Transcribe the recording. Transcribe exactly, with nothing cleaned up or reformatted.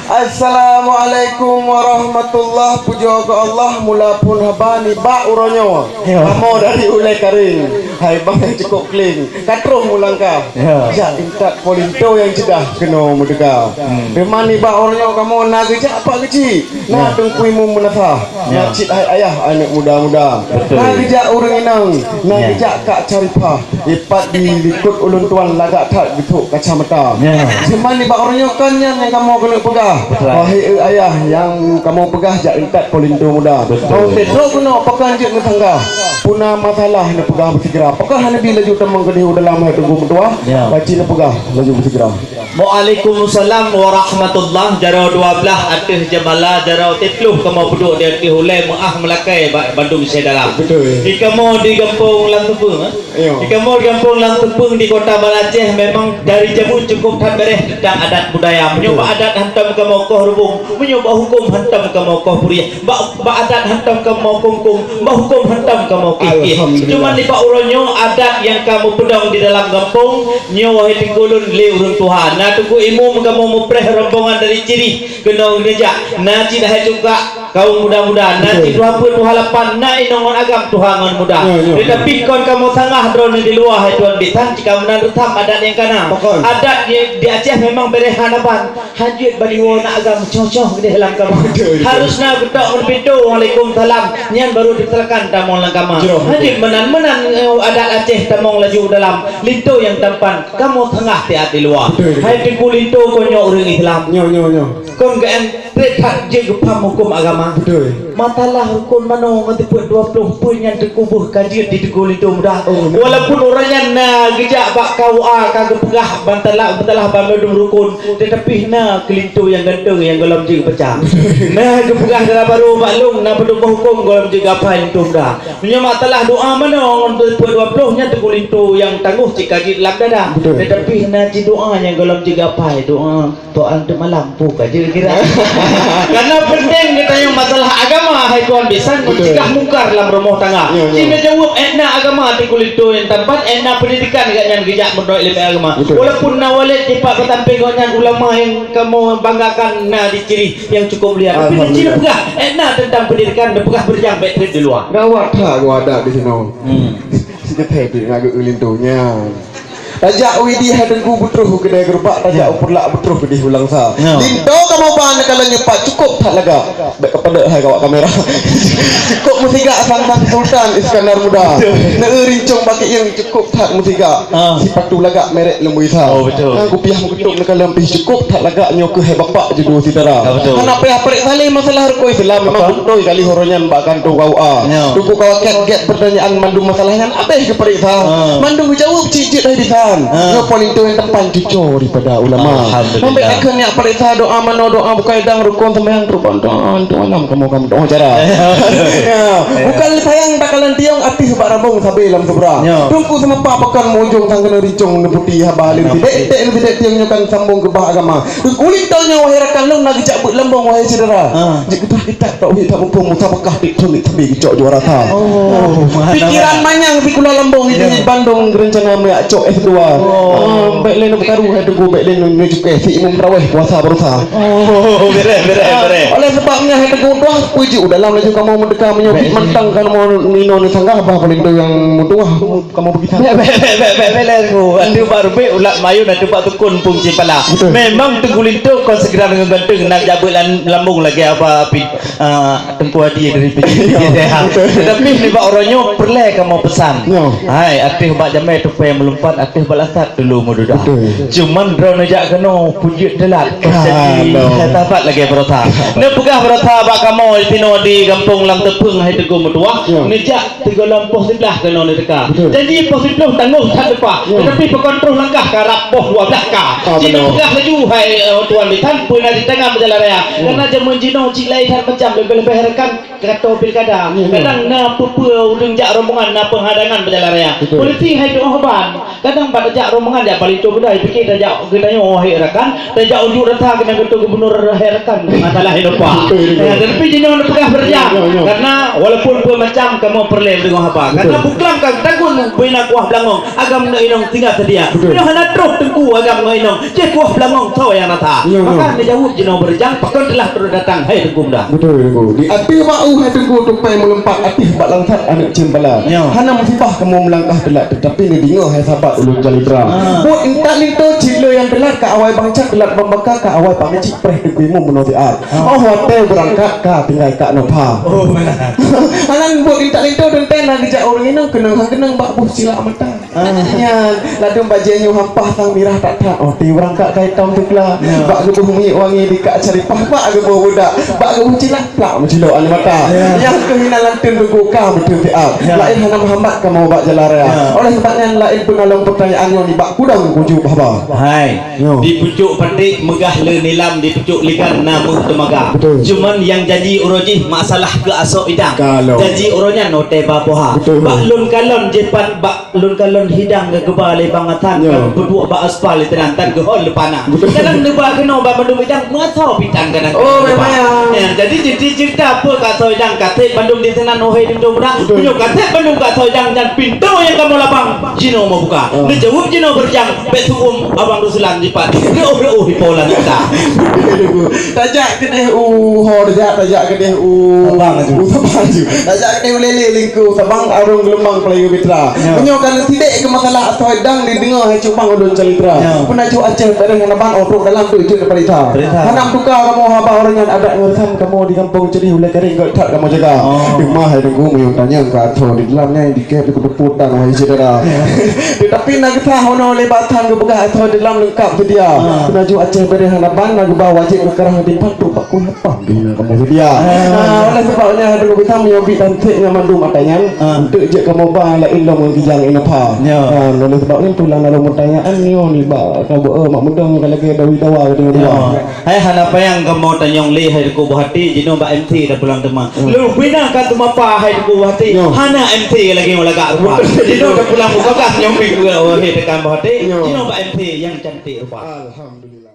Assalamualaikum warahmatullah. Pujoe keu Allah, mula phon haba nibak uroe nyoe. Ya. Kamoe dari Ulèe Karéng. Hai bang nyang cukôp kléng. Ka troh meulangkah. Ya. Jak intat po linto nyang ceudah keunoe meudeuka. Hmm. Teuma nibak uroe nyoe kamoe na geujak pak geuchik. Na Ya. Teungku Imum Meunasah. Ya. Na cit hai ayah aneuk muda-muda. Betul. Na geujak ureueng inong. Na Ya. geujak Kak Syarifah. Ipat di likot ulôn tuan lagak that geuthok kacamata. Ya. Cuman nibak uroe nyoe kon nyan nyang kamoe keuneuk peugah. Betul. Wahé eu ayah nyang kamoe peugah jak intat po linto muda. Betul. Óh, trok keunoe pakon jeuet meusanggah. Puna masalah neupeugah beusigra. Pakon hana bi laju tamong keudeh u dalam hai Teungku meutuah. Ya. Baci neupeugah laju beusigra. Waalaikumsalam warahmatullah. Jaroe dua blah ateueh jeumala, jaroe siplôh kamoe peuduek di ateueh ulèe, meuáh meulakèe bak bandum syedara. Betul. Di kamoe di gampông Lam Teupeueng, eh? Iya. Di kamoe di gampông Lam Teupeueng di Kota Banda Aceh memang dari jameun cukôp that bèrèh teuntang adat budaya. Meunyoe Betul. bak adat hantom kamoe koh rubông, meunyoe bak hukôm hantom kamoe koh purieh. Bak, bak adat hantom kamoe kongkong, bak hukôm hantom kamoe kieh-kieh. Alhamdulillah. Cuman nibak uroe nyoe adat nyang kamoe peudong di dalam gampông nyoe, wahé Teungku lôn lé ureueng tuha. Na Teungku Imum kamoe mupreh rombongan dari Chirih keunoe geujak. Na cit hai cuka kaum muda-muda, na Betul. cit dua peuet tuha lapan, na inong ngon agam tuha ngon muda. Ya, ya. Teutapi kon kamoe sanggah droeneuh di luwa hai tuan bisan, cit ka meunan reusam adat nyang kana. Pakon? Adat di, di Aceh memang bèrèh hana ban. Hanjeuet baliho na agam coh-coh geudeh lam kama. Betul, betul. Harus na geutok ngon pintoe, "Waalaikumsalam." Nyan baru dipersilakan tamong lam kama. Jroh, betul. Hanjeuet meunan-meunan, eh, adat Aceh tamong laju u dalam. Linto nyang tampan, kamoe sanggah siat di luwa. Betul, betul. Hai Teungku linto kon nyoe ureueng Islam. Nyoe, nyoe, nyoe. Kon geuén trép that jeuet geupaham hukôm agama. Betul. Masalah rukon manoe ngon teupeu dua ploh peue nyan teukuboh ka jeuet di Teungku Linto Muda. Oh, betul. Walaupun uroe nyan na geujak bak K U A ka geupeugah ban talah, ban talah ban mandum rukon, teutapi na keu linto nyang ganteng nyang gohlom jeuet geupeugah. Na geupeugah dara barô bak lôn, na peutuboh hukôm gohlom jeuet geuapai Linto Muda. Meunyoe masalah doa manoe ngon teupeu dua ploh nyan Teungku Linto nyang tanggoh cit ka jeuet lam dada. Betul. Teutapi na cit doa nyang gohlom jeuet geuapai, doa Toan teumalam pu ka jeuet kira. Karena penting geutanyoe masalah agama, hai tuan bisan, Betul. mencegah mungkar lam rumoh tangga. Ya, ya. Cit neujaweueb, eh, na agama Teungku Linto nyang tampan, eh, na pendidikan gobnyan geujak meurunoe ileumèe agama. Betul. Walaupun na walét dipat peusampéng gobnyan ulama nyang kamoe banggakan na di Chirih nyang cukup mulia. Tapi di Chirih Alhamdulillah. peugah, eh, na teuntang pendidikan, neupeugah beureujangan bèk trép di luwa. Gawat that geuh adat di sinoe. Hmm. Sikeuthèe pih ngon geueu linto nyan. Tajak u Idi hai Teungku beutroh u keudè geureubak, tajak u Peureulak beutroh keudeh u Langsa. Ya. Linto kamoe ba neukalon nyoe pat cukôp that lagak. Bèk keupeudeuek hai gawak kamera. Cukôp meusigak sang-sang Sultan Iskandar Muda. Betul. Neueu rincong bak keuieng cukôp that meusigak. Ah. Sipatu lagak merek Lumbui Sa. Oh, betul. Ngon kupiah meukeutôp neukalon pih cukôp that lagak nyoe keuh hai bapak judô syedara. Ah, betul. Hana payah pareksa lé masalah rukon Islam, memang Apa? beutôi kali uroe nyan bak kantô K U A. Ya. Teungku ka gèt-gèt peurtanyaan mandum masalah nyan abéh geupareksa. Ah. Mandum geujaweueb cit jeuet hai bisan. Ah. Nyoe paléng tueng tampan cuco daripada ulama. Alhamdulillah. Sampai akhirnya pareksa doa manoe, doa bukai dang, rukon seumayang, rukon doa, doa malam kamoe, kamoe doa cara. Ya. Bukan sayang takalon tiong ateueh bak rabong sabe lam subra. Ya. Teungku seumapa pakon meujong sang keuneuk rincong neuputi haba lé. Betul. Dek, dek, dek, tiong nyoe kan sambong keubah agama. Teungku linto nyoe wahai rakan lôn na geujak beuet lambong wahai syedara. Ha. Jeuet geudah kitab tauhid that muphom musabaqah tiep thon sabe geucok juara sa. Oh, mantap. Pikiran manyang sikula lambong itu Ya. bandum rencana meuyak cok S dua. Oh. Ah, bèk lé neupeukaru hai Teungku, bèk lé neucukai si imum tarawih puasa baroesa. Oh, beres, beres, Ah, beres. Oleh sebab nyan hai Teungku tuah, peujeuet u dalam laju kamoe meudeuka meunyoe Baik. pih mantang kamoe nino neusanggah bah paléng tueng meutuah. Kamoe bagi salam. Bèk, bèk, bèk, bèk, bèk, bèk, bèk, Teungku. Ateueh bak rubek ulat mayun, ateueh bak tukon pung cempala. Betul. Memang Teungku Linto kon segera ngon ganteng, nak jabeut lan-, lambung lagèe apa pi-, ah, Teungku Hadi dari P J P J T H. Betul. Tetapi nibak uroe nyoe peureulèe kamoe peusan. Ya. Hai, ateueh bak jamèe tupai meulumpat, ateueh bak lasat tulu meududa. Betul. Cuman droeneuh jak keunoe peujeuet teulat. Jadi, Aduh. saya tapat lagèe baroesa. Neupeugah baroesa bak kamoe sinoe di gampông Lam Teupeueng hai Teungku meutuah. Ya. Neujak Sigohlom poh siblaih keunoe neuteuka. Betul. Janji poh siblaih tanggoh that leupah. Ya. Tetapi pakon troh langkah karab poh dua blah ka. Ah, benar. Jinoe peugah laju, hai, eh, tuan bisan, peue na di tangan beujalan raya. Ya. Karena jameun jinoe cit laén that macam, leubeh-leubeh rakan kata pilkada. Ya, ya. Kadang na peue-peue ureueng jak rombongan na penghadangan beujalan raya. Betul. Polisi hai tu'oh ban. Kadang Tajak rombongan jak paling cok beudai, pikir tajak geutanyoe, hai rakan, tajak unjuk rasa keunan keu gubernur, hai rakan. Masalah hai lupa. Betul, betul. Ya, tapi jinoe neupeugah beureuja. Ya, ya, ya. Karena walaupun peue macam kamoe peureulée deungoe haba. Betul. Karena buklam ka tagun bina kuah beulangong, agam ngon inong tinggai seudia. Betul. Nyoe hana troh teungku agam ngon inong, ceh kuah beulangong tho nyang rasa. Ya, ya. Maka neujaweueb jinoe beureuja, pakon teulah troh datang, hai teungku muda. Betul, teungku. Di ateueh bak u hai teungku tupai meulumpat, ateueh bak langsat aneuk ceumbala. Ya. Hana musibah kamoe meulangkah teulat, tetapi neudeungoe hai sahabat ulôn calitra. Ah. Buet intat linto cit le nyang teulat, ka awai bansa teulat bambaka, ka awai pamicik preh teungku imum meunoe siat. Ah. Oh watée beurangkat ka tinggai ka nopha. Oh, benar. Anan buet intat linto teuntée na geujak ureuëng inong keunong ha keunong bak boh silak mata. Ah. Nyan, ladôm bajée nyoe hampah sang mirah that-that. Oh, ti urang kak kai tom teukla. Ya. Bak geuboh minyeuk wangi di kak caripah, bak geuboh budak, bak geuboh cilak, plak meucilok aneuk mata. Ya. Nyang keuh inan lanteun geuguka beutôi siat. Ya. Laén hana meuhambat kamoe bak jalan raya. Ya. Oleh sebab nyan, laén peunolong peutanyaan nyoe nibak kudong kuju bahba. Hai. Yo. Di pucuk paték meugah le nilam, di pucuk ligan na meuh teumaga. Betul. Cuman nyang janji uroe jih masalah keu asoe idang. Kalau. Janji uroe nyan watée ba poha. Betul. Bak lôn kalon jipat bak Lôn kalon hidang geugeuba lé bang Hasan, ya, ka peuduek bak aspal di teunan tan geuhon leupana. Betul. Kadang neuba keunoe bak mandum idang meuasoe pitan kadang. Oh, memang. Ya, jadi, jadi cerita apa ka asoe idang ka trép bandum di teunan, oh hai teungku muda. Betul. Meunyoe ka trép bandum ka asoe idang nyan pintoe nyang kamoe labang jinoe meubuka. Ah. Neujaweueb jinoe beureuja, bék tuom abang Ruslan jipat. Reuoh-reuoh ipo lam kita. Tajak keudeh u ho, tajak, tajak keudeh u Sabang aju. U Sabang aju. Tajak keudeh u Lele lingku Sabang arung geulumbang Peulayu Mitra. Ya. Meunyoe ka neutidek keu masalah asoe idang dideungoe hai cubang ulôn calitra. Ya. Peunajoh Aceh bareh hana ban, oh trok dalam tu jeuet daripada ita. Perintah. Hana meutuka kamoe haba ureuëng nyan, adat ngon reusam kamoe di gampông Ceudih, ulée karéng göt that kamoe jaga. Oh. Teuma hai teungku meunyoe tanyong keu asoe di dalam nyan dikép di keuduput dan wahai syedara. Ya. Tetapi na geusah unoe lé bak Tuhan geupeugah asoe di dalam leungkap seudia. Ah. Peunajoh Aceh bareh hana ban, na geuba wajéb geukarah di pantôk bak kueh. Pah, bina kamoe seudia. Ah. Ah, oleh sebab nyan, hai teungku bintang, meunyoe bit dan sek nyan mandum ata nyan, ah, eunteuk jeuet kamoe ba laén lom ngon kijang ineupha. Ya. Ah, oleh sebab nyan, tulang dalam peutanyaan nyoe nibak kamoe, eh, mak meudong ka lagée dawi dawa geutanyoe dua. Ya. Hai hana payang kamoe tanyong lé, hai teungku buah hati, jinoe bak M C dah pulang teuma. Hmm. Lôn bina ka teumapa, hai teungku buah hati. Ya. Hana M C lagée ngon lagak rupa. Betul. Jinoe dah pulang muka gas nyoe minggu, oh, hai teungku buah hati. Ya. Jinoe bak M C nyang cantik rupa. Alhamdulillah.